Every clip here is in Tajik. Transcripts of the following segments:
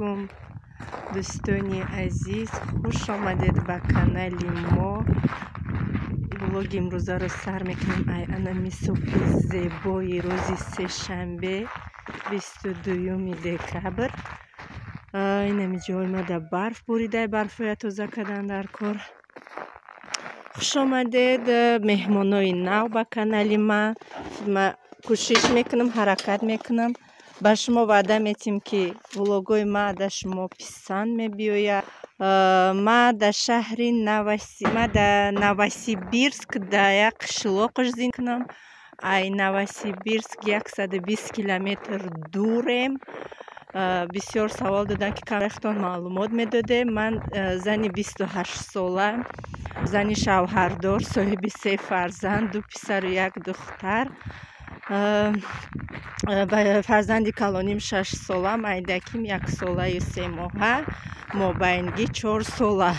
Алайкум, дӯстони азиз, хуш омадед ба канали мо. Влоги имрӯзаро сар мекунем ай анами субҳи зебои рӯзи сешанбе, 22 декабр. Инами ҷои ма да барф буридай, барфоя тоза кардан дар кор. Хуш омадед, меҳмонои нав ба канали ма. Ма кӯшиш мекунам, ҳаракат мекунам. Ба шумо ваъда метим, ки влогои ма да шумо писанд мебиёяд. Ма да шаҳри ма да Новосибирск, да як қишлоқш зиндагӣ кунам. Ай Новосибирск 120 километр дурем. Бисёр савол доданд, ки камрехтон маълумот медодем. Ман зани 28 сола, зани шавҳардор, соҳиби се фарзанд, ду писару як духтар. Фарзанди калоним 6 сола, майдаким 1 солаю 3 моҳа, мобайнгӣ 4 сола.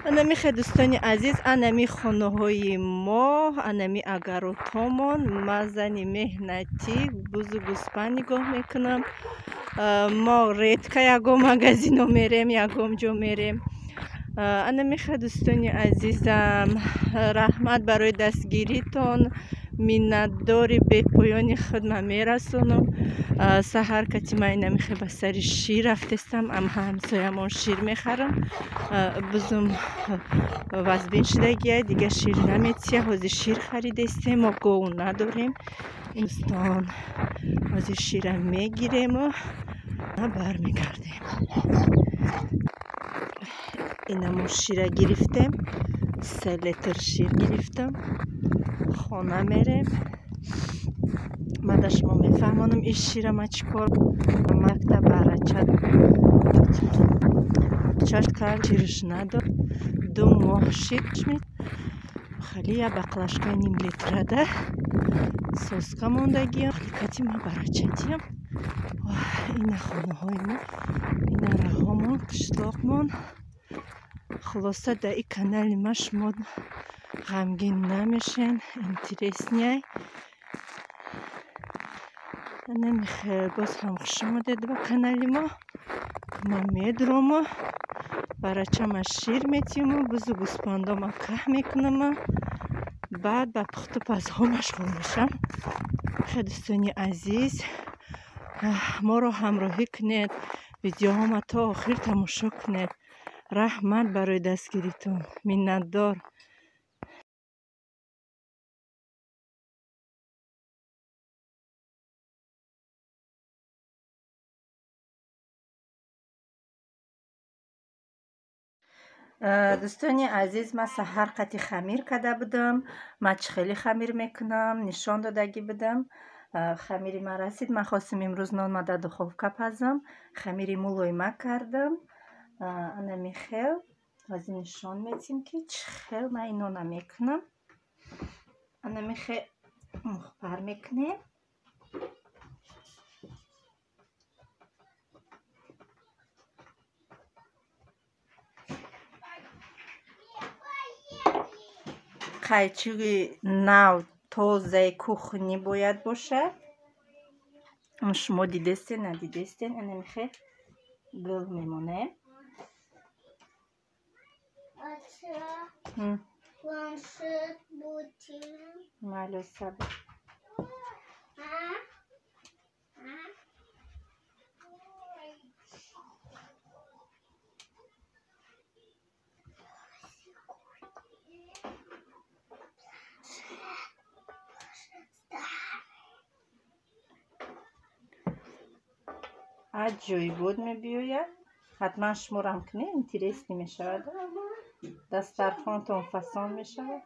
Анами хе, дӯстони азиз, анами хонаҳои мо, анами агаротҳомон. Ма зани меҳнатӣ, бузу гӯспанд нигоҳ мекунам. Мо редко ягон магазино мерем, ягон ҷо мерем. Анами хе, дӯстони азизам, раҳмат барои дастгиритон. Миннатдори бепоёни худма мерасонам. Саҳар кати ма инамихе ба сари шир рафтестам, ам ҳамсоямон шир мехарам. Бузум вазбин шудагия, дига шир наметия. Ҳозир шир харидестем, мо гов надорем. Дӯстон, ҳозир шира мегирему бармегардем. Инамо шира гирифтем, 3 литр шир гирифтам. Хона мерем. Ма да шумо мефаҳмонам, ин шира ма чӣ кор. Якта барача чаш кард, ширш надод. 2 моҳ шир хали я баклажкаи ним литрада соска мондагиям. Кати ма барача диям. Ина хонаҳои мо, ина раҳомон, қишлоқмон. Хулоса, дар ин канали ма шумо ғамгин намешен, интересный. Намихел, боз ҳам хуш омадед ба канали мо. Ма медромо, барачама шир метиму, бузу гӯспандома каҳ мекунама, баъд ба пухту пазҳо машғул мешам. Хе, дӯстони азиз, моро ҳамроҳӣ кунед, видеоҳома то охир тамошо кунед. Раҳмат барои дастгиритон, миннатдор. Дӯстони азиз, ман саҳар қати хамир карда будам. Ман чӣ хеле хамир мекунам, нишон додагӣ будам. Хамири ман расид. Ман хостам имрӯз нонма дар духовка пазам. Хамири мулоима кардам. Анами хел ҳозир нишон метим, ки чӣ хел ман ин нона мекунам. Анами хел мухпар мекунем. Қайчиги нав, тозаи кухни бояд бошад. Шумо дидестен, надидестен, анамихе гул мемонем. Планшет будем. Малю сабр. Аҷоибот мебиёяд. Ҳатман шуморам кунед, интересный мешавад. Дастархонтон фасон мешавад.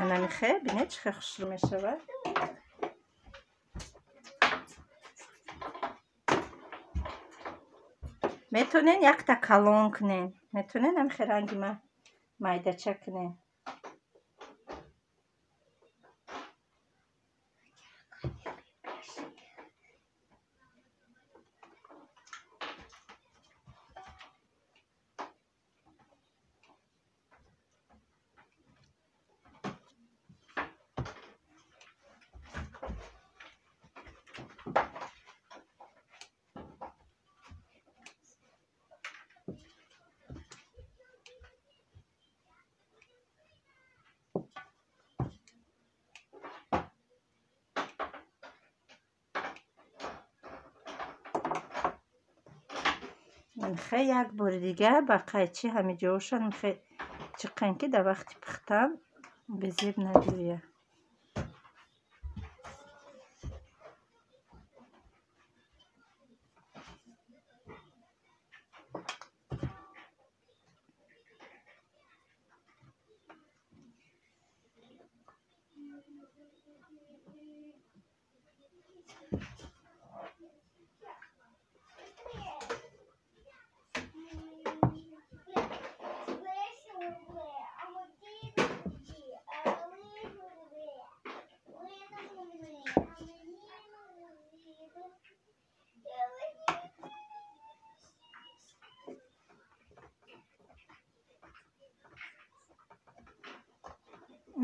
Анамихе, бинед, чӣ хел хушрӯ мешавад. Метонен якта калон кунен, метонен амихе ранги ма майдача кунен. Мехе як бори дига ба қайчи ҳамиҷоша мехе чиқен ки дар вақти пухтан безеб набиёяд.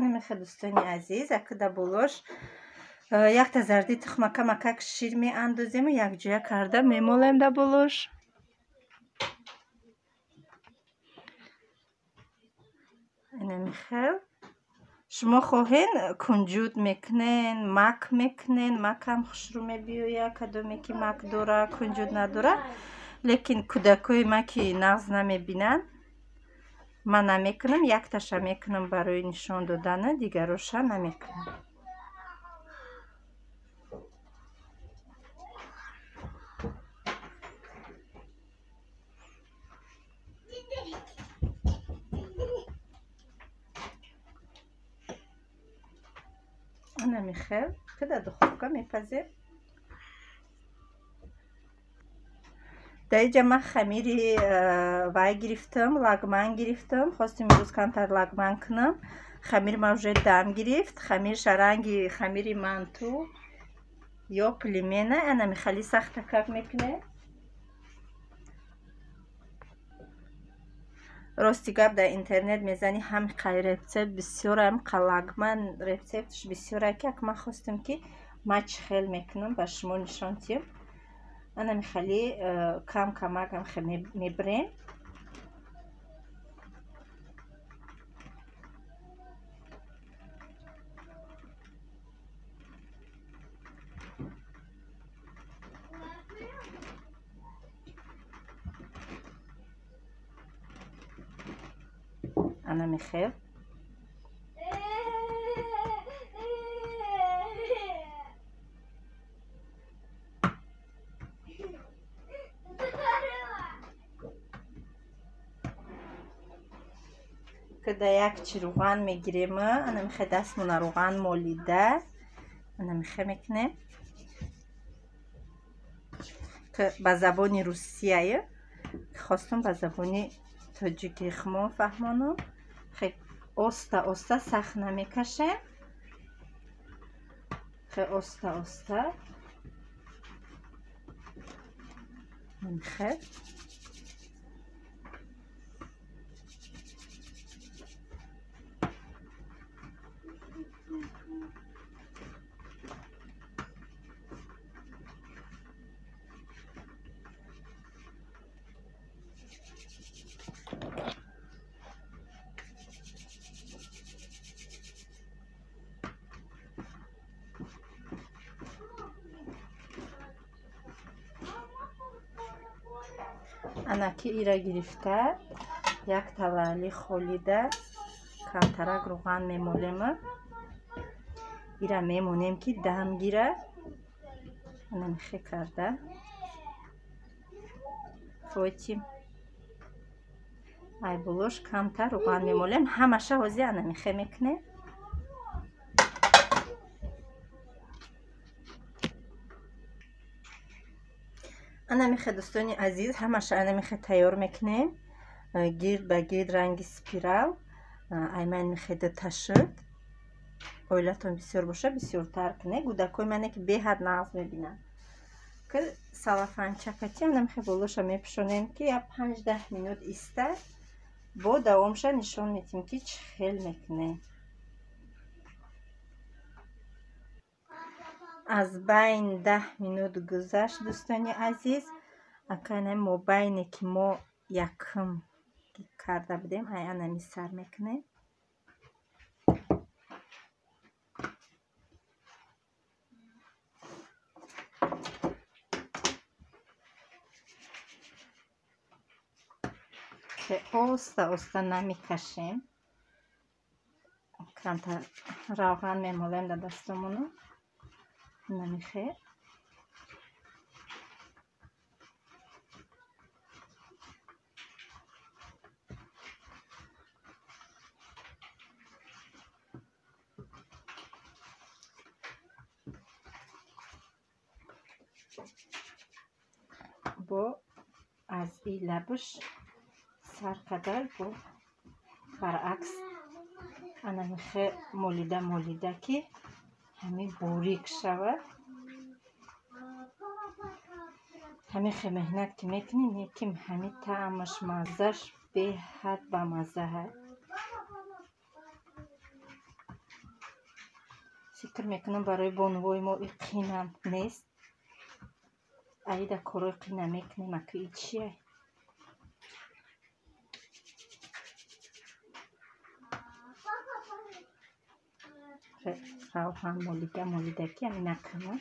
Намехе дӯстони азиз, акуда болош якта зарди тухмака макак шир меандозему, якҷоя карда мемолем да болош. Намехел. Шумо хоҳен кунҷуд мекунен, мак мекунен, макам хушрӯ мебиёяд, кадоме ки мак дора, кунҷуд надора. Лекин кӯдакои ма ки нағз намебинанд, ман намекунам, якташа мекунам барои нишон додана, дигароша намекунам. Ана михел, ки дар духовка мепазем. Дар инҷа ман хамири вай гирифтам, лагман гирифтам. Хостем имрӯз камтар лагман кунам. Хамир ма уже дам гирифт. Хамирша ранги хамири манту ё племена. Ана михали сахтакак мекунем. Рости гап, дар интернет мезанӣ ҳамиқай рецепт бисёр, ҳамиқа лагман рецептш бисёр, ки ак ман хостем ки ман чӣ хел мекунам ба шумо нишон диҳам. Ана михали кам камак ҳамхел мебирем. Ана михел. Када як чи руған мегирем, ана михе дастмона руған молида, ана михе мекунем. Ба забони русияе, хостум ба забони тоҷики хумон фаҳмонам. Хе оста оста сахт намекашем. Хе оста оста. Михе. Анаки ира гирифта як талали холида камтарак руған мемолем. Ира мемонем ки дам гира. Ана михе карда. Фоти. Ай болош камтар руған мемолем. Ҳамаша ҳози ана михе мекунем. Ана михе дӯстони азиз, ҳамаша ана михе тайёр мекунем. Гирд ба гирд ранги спирал. Айман михе дута шуд. Оилатон бисёр боша, бисёртар кунед. Кӯдакои мане ки беҳад нағз мебинанд. Ки салафанчакати ана михе болоша мепӯшонем ки я 5-10 минут иста, бо давомша нишон медиҳем ки чӣ хел мекунем. Аз байн 10 минут гузашт, дӯстони азиз. Акана мобайне ки мо якм карда будем, ай анами сар мекунем. Оста оста намекашем. Камтар равған мемолем дар дастомону. Намихе. Бо аз и лабш сар қадар бо баръакс анамихе молида молида ки ҳамин борик шавад. Ҳамихе меҳнат ки мекунӣ, лекин ҳамин таъмаш маззаш беҳад бамазза ҳаст. Фикр мекунам барои бонувои мо и қинам нест. Аида корои қина мекунем, аку и чия? Равған молида молида ки ҳамин накунам.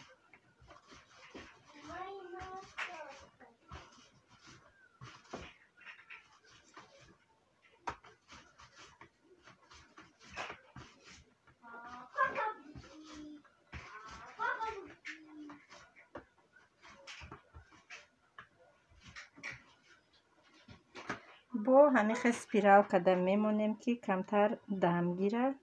Бо ҳамихе спирал карда мемонем ки камтар дам гирад.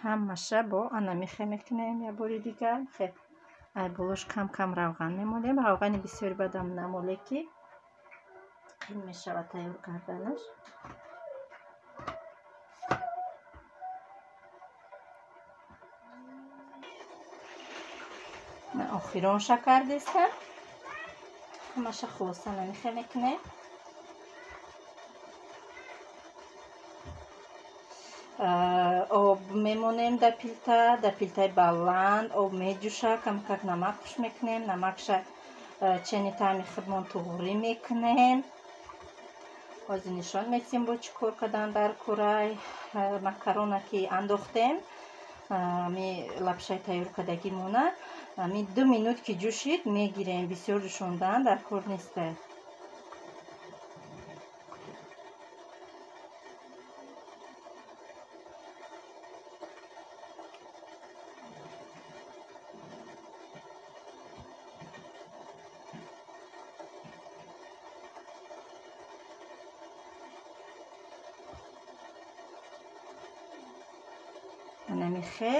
Ҳамаша бо анамихе мекунем як бори дигар. Ай болош кам кам равған мемолем. Равғани бисёри бадам намоле ки қин мешавад тайёр карданаш. Ман охиронша кардестам. Ҳамаша хулоса намихе мекунем. Об мемонем дар пилта, дар пилтаи баланд об меҷӯша, камкак намак хуш мекунем. Намакша чени таъми худмон туғрӣ мекунем. Ҳозир нишон метиҳем бо чӣ кор кардан дар курай. Макарона ки андохтем, ми лапшаи тайёр кардагимона, ми 2 минут ки ҷӯшид мегирем. Бисёр ҷӯшондан дар кор неста. Анамихе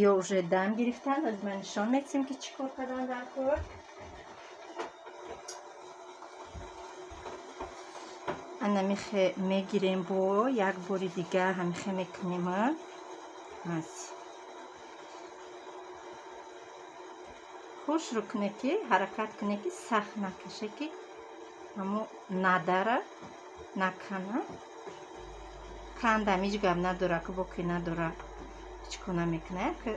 ё уже дам гирифтан. Аз ман нишон метиҳем ки чӣ кор кардан дар кор. Анамихе мегирем бо як бори дигар ҳамихе мекунем. Хушрӯ куне ки ҳаракат куне ки сахт накаше ки ҳамо надара накана. Кандам ҳеҷ гап надора, ки боки надора. Ҳеҷ кор намекунад. Ки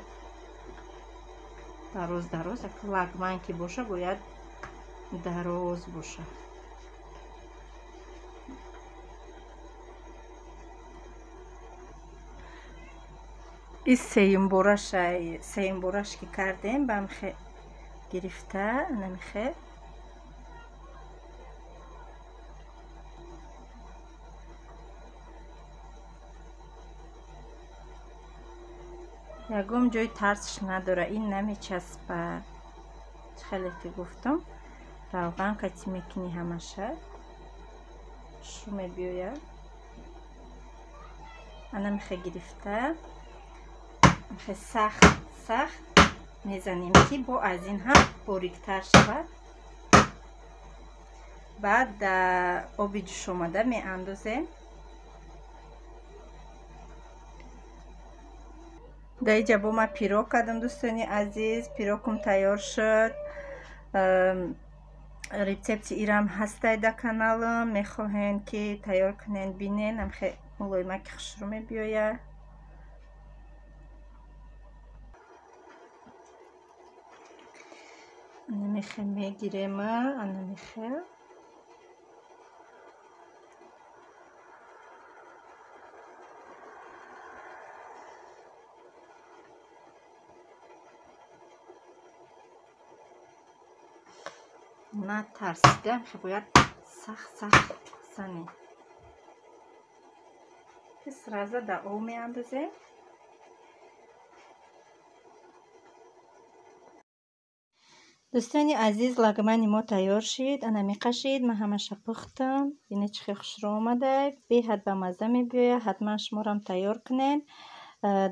дароз дароз, як лагман ки боша бояд дароз боша. И сеюмбораш ки кардем, ба ҳамихе гирифта, намихе ягон ҷои тарсш надора, ин намечаспа. Хеле ки гуфтам, равған кати мекунӣ ҳамаша шу мебиёяд. Ана михе гирифта, михе сахт сахт мезанем ки бо аз ин ҳам бориктар шавад. Баъд дар оби ҷӯшомада меандозем. Дар инҷа бо ман пирог кардам, дӯстони азиз. Пирогкум тайёр шуд. Рецепти ирам ҳастай дар каналам. Мехоҳен ки тайёр кунен, бинен. Амхе мулоимаки хушрӯ мебиёяд. Анамихе мегирема, анамихе. Натарсида бояд сахт сахт занем. Сразу дар об меандозем. Дӯстони азиз, лагмани мо тайёр шид. Ана меқашид, ман ҳамаша пухтам. Бинед чӣ хел хушрӯ омада, беҳад ба мазза мебиёяд. Ҳатман шуморам тайёр кунед.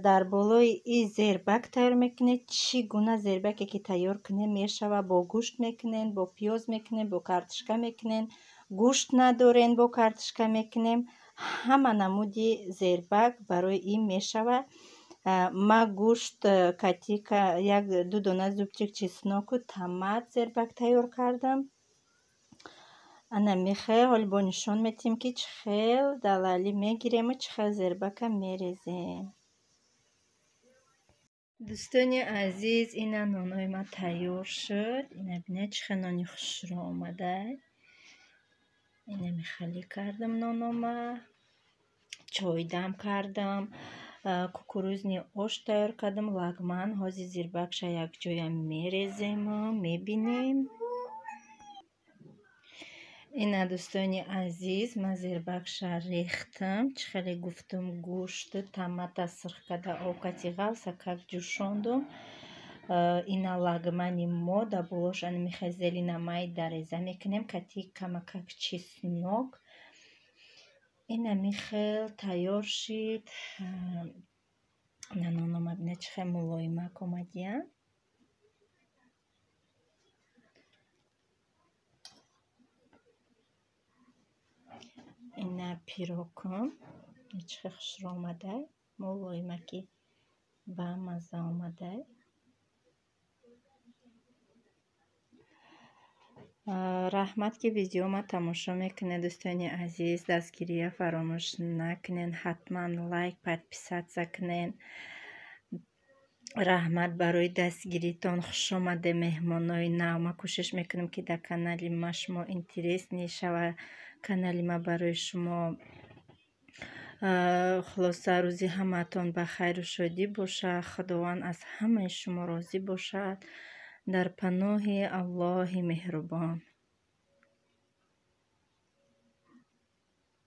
Дар болои и зербак тайёр мекунед. Чӣ гуна зербаке ки тайёр кунед мешавад. Бо гӯшт мекунед, бо пиёз мекунед, бо картошка мекунед. Гӯшт надорен, бо картошка мекунем. Ҳама намуди зербак барои ин мешавад. Ма гӯшт катика як ду дона зубчик чесноку томат зербак тайёр кардам. Ана мехел ҳоли бо нишон метиҳем, ки чӣ хел далалӣ мегирему чӣ хел зербака мерезем. Дӯстони азиз, ина нонои ма тайёр шуд. Ина бинед чӣ хел нони хушрӯ омада. Ина мехалӣ кардам нонома, чой дам кардам, кукурузни ош тайёр кардам, лагман. Ҳозир зирбакша якҷоя мерезему мебинем. Ина дӯстони азиз, ман зирбакша рехтам. Чӣ хеле гуфтум, гӯшту томата сирх карда об кати ғалса как ҷӯшондум. Ина лагмани мо дар болош ана мехел зелина майда реза мекунем кати камакак чеснок. Ина михел тайёр шид. Ина нонома бинед чӣ хел мулоимак омадиянд. Ина пирогкун чӣ хел хушрӯ омада, мулоимаки ба мазза омада. Раҳмат, ки видеома тамошо мекунед, дӯстони азиз. Дастгирия фаромӯш накунед, ҳатман лайк, подписаться кунед. Раҳмат барои дастгиритон. Хушомаде меҳмонои нав. Ман кӯшиш мекунам, ки дар канали ма шумо интересный шавад, канали ма барои шумо. Хулоса, рӯзи ҳамаатон ба хайру шодӣ бошад. Худованд аз ҳамаи шумо розӣ бошад. Дар паноҳи Аллоҳи меҳрубон.